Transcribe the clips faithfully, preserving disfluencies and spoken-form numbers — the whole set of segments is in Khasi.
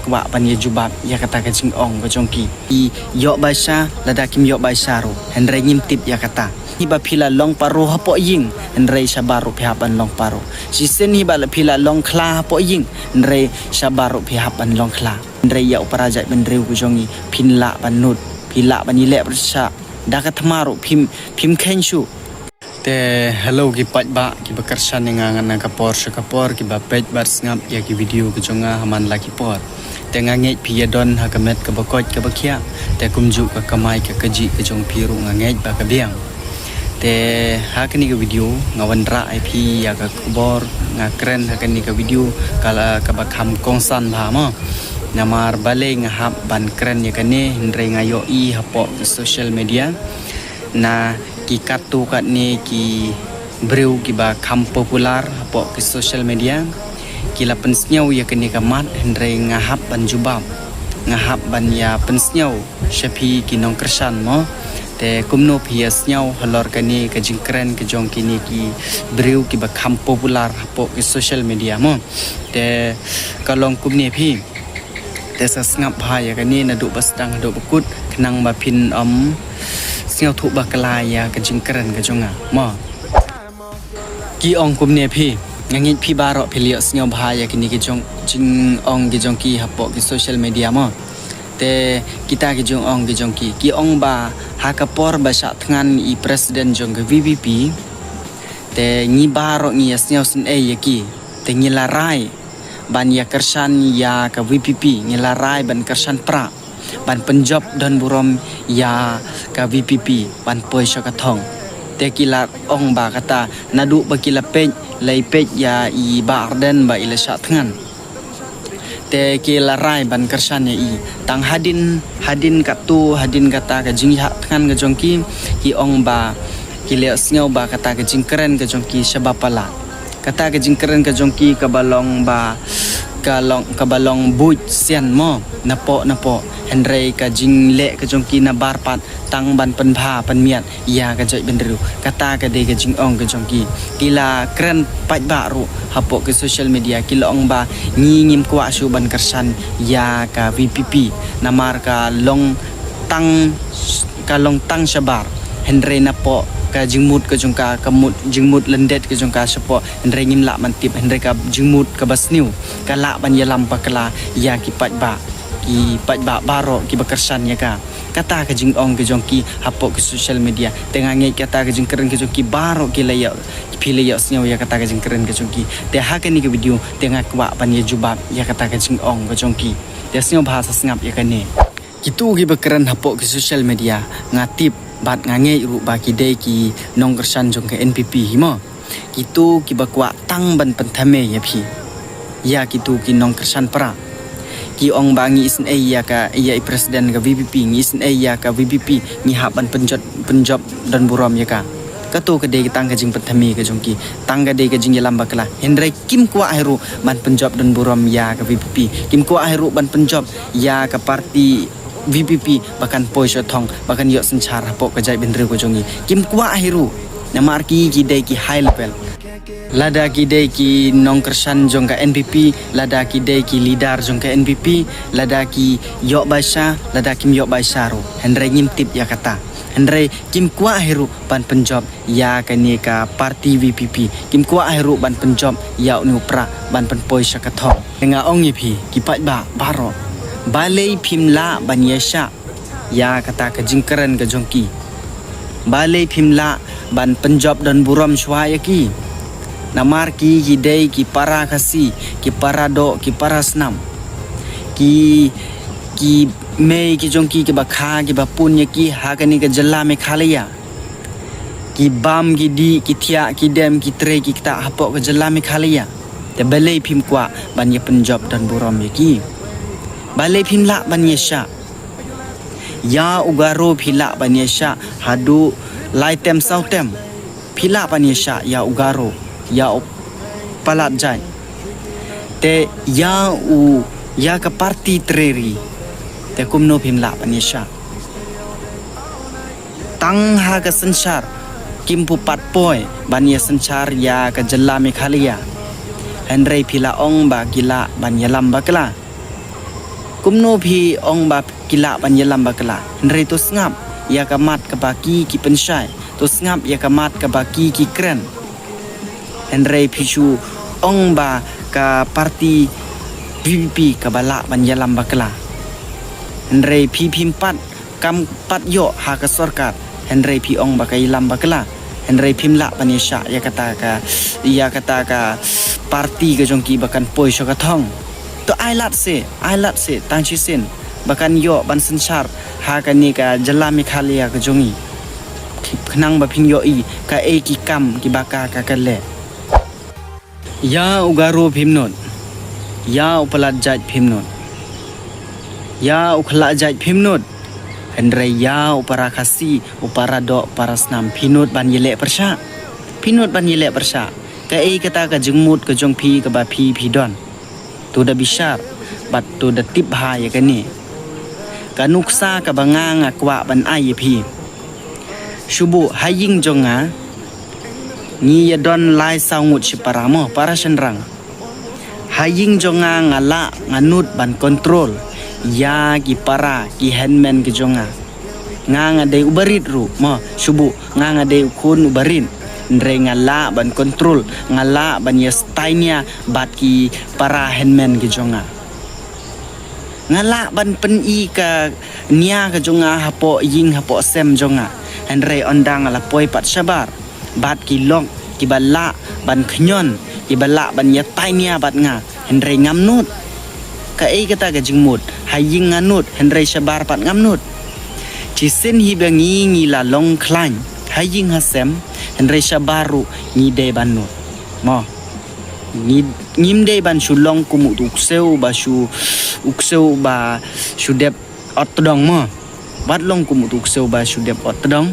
kwah ban ïa jubab ïa kata ka jingong ka jong ki. Ki ïoh bai sha, lada kim ïoh bai sha ruh, hynrei ngim tip ïa kata. Hi ba phi la long paro hapoh ïing, hynrei shabar ruh phi hap ban long paro. Shisien hi ba la phi la long khla hapoh ïing, hynrei shabar ruh phi hap ban long khla. Hynrei ïa u para jaitbynriew ka jong ngi, phin lah ban nud, phi lah ban ïaleh pyrshah da ka thma ruh phim, phim kheiñ shuh. Te hello ki paidbah kiba kyrshan ïa nga na ka por sha ka por, kiba peit bad sngap ïa ki video ka jong nga ha man la ki por. Te nga ngeit phi ïa don ha ka met kaba koit kaba khiah. Te kumjuh ka kamai ka kajih ka jong phi ruh nga ngeit ba ka biang. Te ha kane ka video nga wanrah ïa phi ïa ka khubor, nga kren ha kane ka video ka la kaba kham kongsan bha mo. Namar balei nga hap ban kren ïa kane, hynrei nga ïohi hapoh social media na ki katto katne ki briew kiba kham popular hapoh ki social media ki la pynsngew ïa kane ka mat, hynrei nga hap ban jubab, nga hap ban ïa pynsngew sha phi ki nongkyrshan mo. Te kumno phi ïa sngew halor kane ka jingkren ka jong kine ki briew kiba kham popular hapoh ki social media mo. Te ka long kumne phi. Te sa sngap bha ïa kane naduh ba sdang haduh ba kut, khnang ba phin ym sngewthuh bakla ïa ka jingkren ka jong nga mo. Ki ong kumne phi, nga ngeit phi baroh phi la ïohsngew bha ïa kine ki jong, jingong ki jong ki hapoh ki social media mo. Te kita ki jingong ki jong ki, ki ong ba ha ka por ba shah thngan i president jong ka V P P, te ngi baroh ngi ïa sngew sngewsih ïa ki. Te ngi la rai ban ïa kyrshan ïa ka V P P, ngi la rai ban kyrshan pra, ban pynjop don burom ïa ka V P P, ban poi sha ka thong. Te ki la ong ba kata naduh ba ki la peit, la ïa peit ïa i Bah Ardent ba i la shah thngan. Te ki la rai ban kyrshan ïa i. Tang hadien, hadien katto, hadien kata ka jingïaid thngan ka jong ki, ki ong ba ki la ïohsngew ba kata ka jingkren ka jong ki shaba palat. Kata ka jingkren ka jong ki kaba long ba, ka long, kaba long buit sian mo, napoh napoh. Hynrei ka jingleh ka jong ki nabar pat tang ban pynbha pynmiat ïa ka jaitbynriew. Kata ka dei ka jingong ka jong ki. Ki la kren paidbah ruh hapoh ki social media, ki la ong ba ngi ngim kwah shuh ban kyrshan ïa ka V P P. Namar ka long tang, ka long tang shabar. Hynrei napoh ka jingmut ka jong ka, ka mut, jingmut lyndet ka jong ka shapoh, hynrei ngim lah ban tip, hynrei ka jingmut kaba sniew ka lah ban ïalam bakla ïa ki paidbah, ki paidbah baroh kiba kyrshan ïa ka. Kata ka jingong ka jong ki hapoh ki social media. Te nga ngeit kata ka jingkren ka jong ki baroh ki la ïoh, phi la ïohsngew ïa kata ka jingkren ka jong ki. Te ha kane ka video te nga kwah ban ïa jubab ïa kata ka jingong ka jong ki. Te sngewbha sa sngap ïa kane. Kito kiba kren hapoh ki social media, nga tip bad nga ngeit ruh ba ki dei ki nongkyrshan jong ka N P P hi mo. Kito kiba kwah tang ban pynthame ïa phi, ïa kito ki nongkyrshan pra. Ki ong ba ngi isynei ïa ka, ïa i president ka V P P, ngi isynei ïa ka V P P, ngi hap ban pynjot, pynjop don burom ïa ka. Kato ka dei tang ka jingpynthame ka jong ki, tang ka dei ka jingïalam bakla. Hynrei kim kwah hi ruh ban pynjop don burom ïa ka V P P. Kim kwah hi ruh ban pynjop ïa ka party V P P ba kan poi sha thong, ba kan ïoh synshar hapoh ka jaitbynriew ka jong ngi. Kim kwah hi ruh. Namar ki, ki dei ki high level. Lada ki dei ki nongkyrshan jong ka N P P, lada ki dei ki leader jong ka N P P, lada ki ïoh bai sha, lada kim ïoh bai sha ruh, hynrei ngim tip ïa kata. Hynrei kim kwah hi ruh ban pynjop ïa kane ka party V P P. Kim kwah hi ruh ban pynjop ïa une u pra ban pynpoi sha ka thong. Nga ong ïa phi ki paidbah baroh, balei phim lah ban ïa shah ïa kata ka jingkren ka jong ki? Balei phim lah ban pynjop don burom shuwa ïa ki? Namar ki, ki dei ki para Khasi, ki para doh, ki para snam. Ki, ki mei ki jong ki kiba kha, kiba pun ïa ki ha kane ka jylla Meghalaya. Ki bam, ki dih, ki thiah, ki dem, ki trei, ki ktah hapoh ka jylla Meghalaya. Te balei phim kwah ban ïa pynjop don burom ïa ki? Balei phim lah ban ïa shah? Ïa u Garo phi lah ban ïa shah haduh lai tem saw tem. Phi lah ban ïa shah ïa u Garo, ïa u palat jait. Te ïa u, ïa ka party trei ri, te kumno phim lah ban ïa shah? Tang ha ka synshar kim pu pat poi ban ïa synshar ïa ka jylla Meghalaya. Hynrei phi la ong ba ki lah ban ïalam bakla. Kumno phi ong ba ki lah ban ïalam bakla? Hynrei to sngap ïa ka mat kaba ki ki pynshai, to sngap ïa ka mat kaba ki ki kren. Hynrei phi shu ong ba ka parti VPP kaba lah ban ïalam bakla. Hynrei phi phim pat, kam pat ïoh ha ka sorkar. Hynrei phi ong ba ka ïalam bakla. Hynrei phim lah ban ïashah ïa kata ka, ïa kata ka parti ka jong ki ba kan poi sha ka thong. To ai lad se, ai lad se, tang shisien ba kan ïoh ban synshar ha kane ka jylla Meghalaya ka jong ngi. Khnang ba phin ïohi kaei ki kam kiba ka ka ka leh. Ïa u Garo phim nud. Ïa u palat jait phim nud. Ïa u khlak jait phim nud. Hynrei ïa u para Khasi, u para doh, para snam phi nud ban ïaleh pyrshah. Phi nud ban ïaleh pyrshah. Kaei kata ka jingmut ka jong phi kaba phi phi don? To da bishar bad to da tip bha ïa kane. Ka nuksa kaba nga nga kwah ban ai ïa phi. Shu buh ha ïing jong nga, ngi ïa don lai saw ngut shipara mo, para shynrang. Ha ïing jong nga nga lah nga nud ban kontrol ïa ki para ki hynmen ki jong nga. Nga nga dei u barit ruh mo, shu buh nga nga dei u khun u barit. Hynrei nga lah ban kontrol, nga lah ban ïa stainia bad ki para hynmen ki jong nga. Nga lah ban pyni ka nia ka jong nga hapoh ïing hapoh sem jong nga. Hynrei ynda nga la poi pat shabar bad ki lok kiba lah ban khñiot, kiba lah ban ïatainia bad nga, hynrei ngam nud. Kaei kata ka jingmut? Ha ïing nga nud, hynrei shabar pat ngam nud. Shisien hi ba ngi ngi la long khlaiñ ha ïing ha sem, hynrei shabar ruh ngi dei ban nud. Mo. Ngi, ngim dei ban shu long kum utu u ksew ba shu, u ksew ba shu dep ot tdong mo. Wat long kum utu u ksew ba shu dep ot tdong.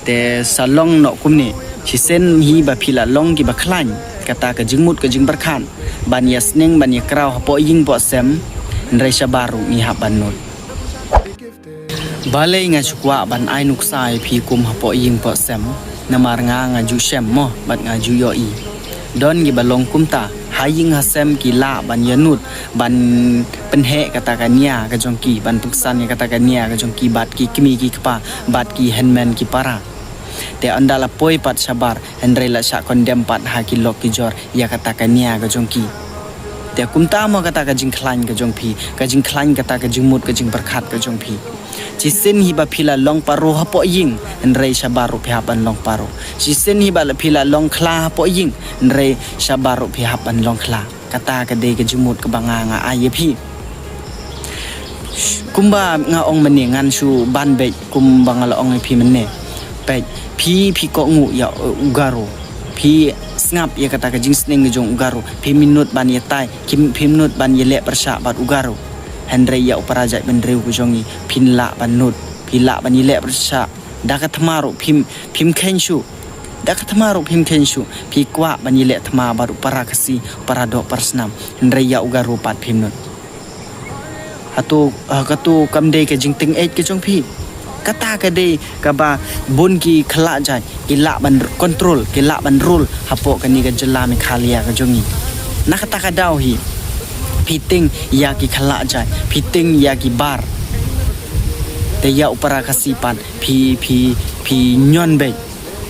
Te sa long noh kumne. Shisien hi ba phi la long kiba khlaiñ, kata ka jingmut ka jingpyrkhat ban ïa sneng ban ïa kraw hapoh ïing hapoh sem, hynrei shabar ruh ngi hap ban nud. Balei nga shu kwah ban ai nuksa ïa phi kum hapoh ïing hapoh sem? Namar nga nga ju shem mo bad nga ju ïohi. Don kiba long kumta, ha ïing ha sem ki lah ban ïa nud, ban pynheh kata ka nia ka jong ki, ban pynksan ïa kata ka nia ka jong ki bad ki kmie ki kpa, bad ki hynmen ki para. Te ynda la poi pat shabar, hynrei la shah kondem pat ha ki lok ki jor ïa kata ka nia ka jong ki. Te kumta mo kata ka jingkhlaiñ ka jong phi, ka jingkhlaiñ kata ka jingmut ka jingpyrkhat ka jong phi. Shisien hi ba phi la long paro hapoh ïing, hynrei shabar ruh phi hap ban long paro. Shisien hi ba la phi la long khla hapoh ïing, hynrei shabar ruh phi hap ban long khla. Kata ka dei ka jingmut kaba nga nga ai ïa phi. Kumba nga ong mynne ngan shu ban beit kumba nga la ong ïa phi mynne. Beit, phi phi kohnguh ïa u Garo. Phi sngap ïa kata ka jingsneng ka jong u Garo. Phi mynnud ban ïatai, phi mynnud ban ïaleh pyrshah bad u Garo. Hynrei ïa u para jaitbynriew ka jong ngi phin lah ban nud. Phi lah ban ïaleh pyrshah da ka thma ruh phim, phim kheiñ shuh. Da ka thma ruh phim kheiñ shuh. Phi kwah ban ïaleh thma bad u para Khasi, u para doh para snam. Hynrei ïa u Garo pat phim nud. Hato, ha kato kam dei ka jingtyngeh ka jong phi? Kata ka dei kaba bun ki khlak jait ki lah ban kontrol, ki lah ban rule hapoh kane ka jylla Meghalaya ka jong ngi. Na kata ka daw hi phi tieng ïa ki khlak jait, phi tieng ïa ki bar. Te ïa u para Khasi pat phi, phi, phi ñion beit.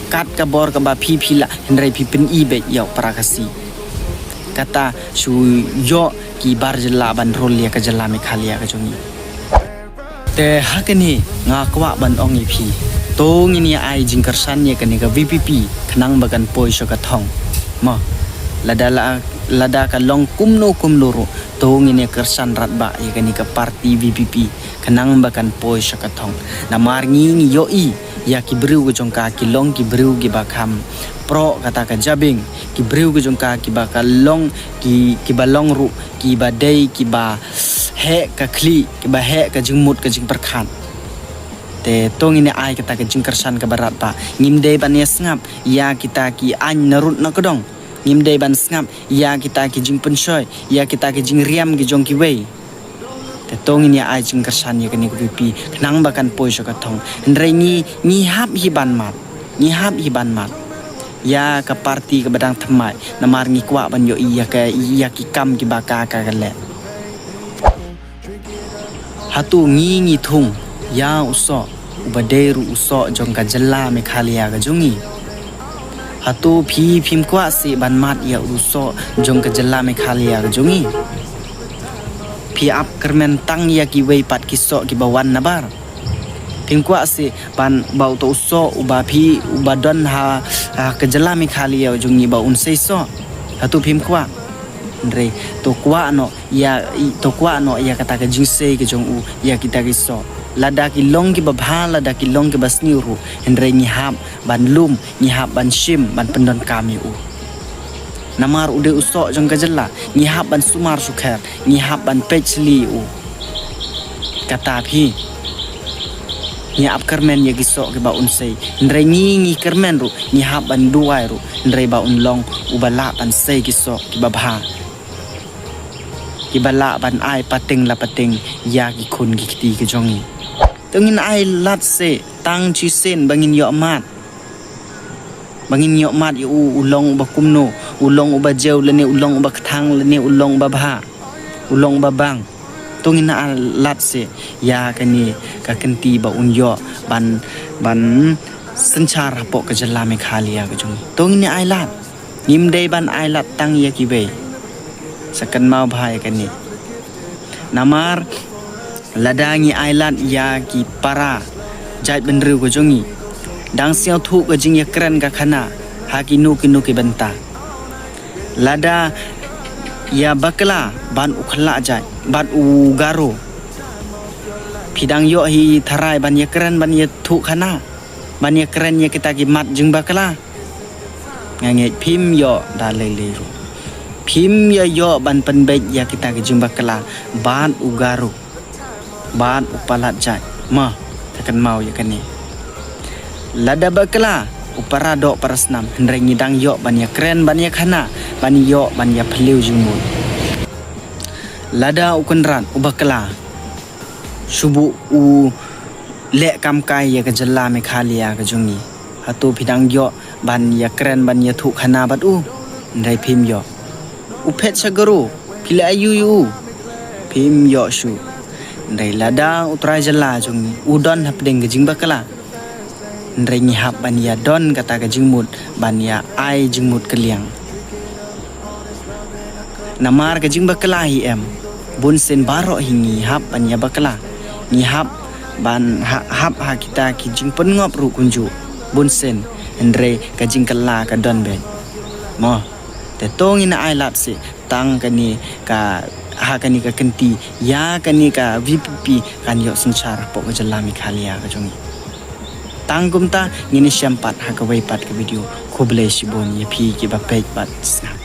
Kat ka bor kaba phi phi lah, hynrei phi pyni beit ïa u para Khasi. Kata shu ïoh ki bar jylla ban rule ïa ka jylla Meghalaya ka jong ngi. Te ha kane nga kwah ban ong ïa phi, to ngin ïa ai jingkyrshan ïa kane ka VPP khnang ba kan poi sha ka thong. Mo, lada la, lada ka long kumno kumno ruh, to ngin ïa kyrshan radbah ïa kane ka parti VPP khnang ba kan poi sha ka thong. Namar ngi ngi ïohi ïa ki briew ka jong ka ki long ki briew kiba kham proh kata ka jabieng, ki briew ka jong ka kiba ka long ki, kiba long ruh kiba dei kiba heh ka khlieh, kiba heh ka jingmut ka jingpyrkhat. Te to ngin ïa ai kata ka jingkyrshan kaba radbah. Ngim dei ban ïa sngap ïa kita ki aiñ na rud na kdong. Ngim dei ban sngap ïa kita ki jingpynshoi, ïa kita ki jingriam ki jong kiwei. Te to ngin ïa ai jingkyrshan ïa kane ka VPP khnang ba kan poi sha ka thong. Hynrei ngi, ngi hap hi ban mad. Ngi hap hi ban mad ïa ka parti kaba dang thymmai. Namar ngi kwah ban ïohi ïa ka, ïa ki kam kiba ka ka leh. Hato ngi ngi thung ïa u soh uba dei ruh u soh jong ka jylla Meghalaya ka jong ngi? Hato phi phim kwah seh ban mad ïa u soh jong ka jylla Meghalaya ka jong ngi? Phi ap kyrmen tang ïa kiwei pat ki soh kiba wan nabar. Phim kwah seh ban ba uto u soh uba phi uba don ha, ha ka jylla Meghalaya jong ngi ba un sei soh? Hato phim kwah? Hynrei to kwah noh ïa i- to kwah noh ïa kata ka jingsei ka jong u ïa kita ki soh. Lada ki long kiba bha, lada ki long kiba sniew ruh, hynrei ngi hap ban lum, ngi hap ban shim ban pyndonkam ïa u. Namar u dei u soh jong ka jylla, ngi hap ban sumar sukher, ngi hap ban peit sli ïa u. Kata phi, ngi ap kyrmen ïa ki soh kiba un sei, hynrei ngi ngi kyrmen ruh, ngi hap ban duwai ruh, hynrei ba un long uba lah ban sei ki soh kiba bha, kiba lah ban ai pateng la pateng ïa ki khun ki kti ki jong ngi. To ngin ai lad seh tang shisien ba ngin ïoh mad, ba ngin ïoh mad ïa u, u long uba kumno, u long uba jew lane u long uba kthang lane u long uba bha, u long uba bang. To ngin ai lad seh ïa kane ka kynti ba un ïoh ban, ban synshar hapoh ka jylla Meghalaya ka jong ngi. To ngin ai lad. Ngim dei ban ai lad tang ïa kiwei. Sa kynmaw bha ïa kane. Namar lada ngi ai lad ïa ki para jait bynriew ka jong ngi, dang sngewthuh ka jingïakren ka khana ha kino kino ki bynta. Lada ïa bakla bad u khlah jait bad u Garo, phi dang ïoh hi tharai ban ïakren ban ïathuh khana, ban ïakren ïa kita ki mat jingbakla? Nga ngeit phim ïoh da lei lei ruh. Phim ïoh ïoh ban pynbeit ïa kita ki jingbakla bad u Garo bad u palat jait. Mo, to kynmaw ïa kane. Lada bakla u para doh para snam, hynrei ngi dang ïoh ban ïakren ban ïakhana, ban ïoh ban ïaphylliew jingmut. Lada u Kynrad u bakla, shu buh u leh kam kai ïa ka jylla Meghalaya ka jong ngi, hato phi dang ïoh ban ïakren ban ïathuh khana bad u? Hynrei phim ïoh. U phet sha Garo, phi leh aïu ïa u? Phim ïoh shuh. Hynrei lada u trai jylla jong ngi u don hapdeng ka jingbakla, hynrei ngi hap ban ïadon kata ka jingmut, ban ïa ai jingmut kylliang. Namar ka jingbakla hi em, bun sien baroh hi ngi hap ban ïabakla. Ngi hap ban ha-, hap ha kita ki jingpynngop ruh kumjuh bun sien, hynrei ka jingkylla ka don beit. Mo, te to ngin ai lad seh tang kane ka, ha kane ka kynti ïa kane ka V P P kan ïoh synshar hapoh ka jylla Meghalaya ka jong ngi. Tang kumta ngin ïashem pat ha kawei pat ka video. Khublei shibun ïa phi kiba peit bad sngap.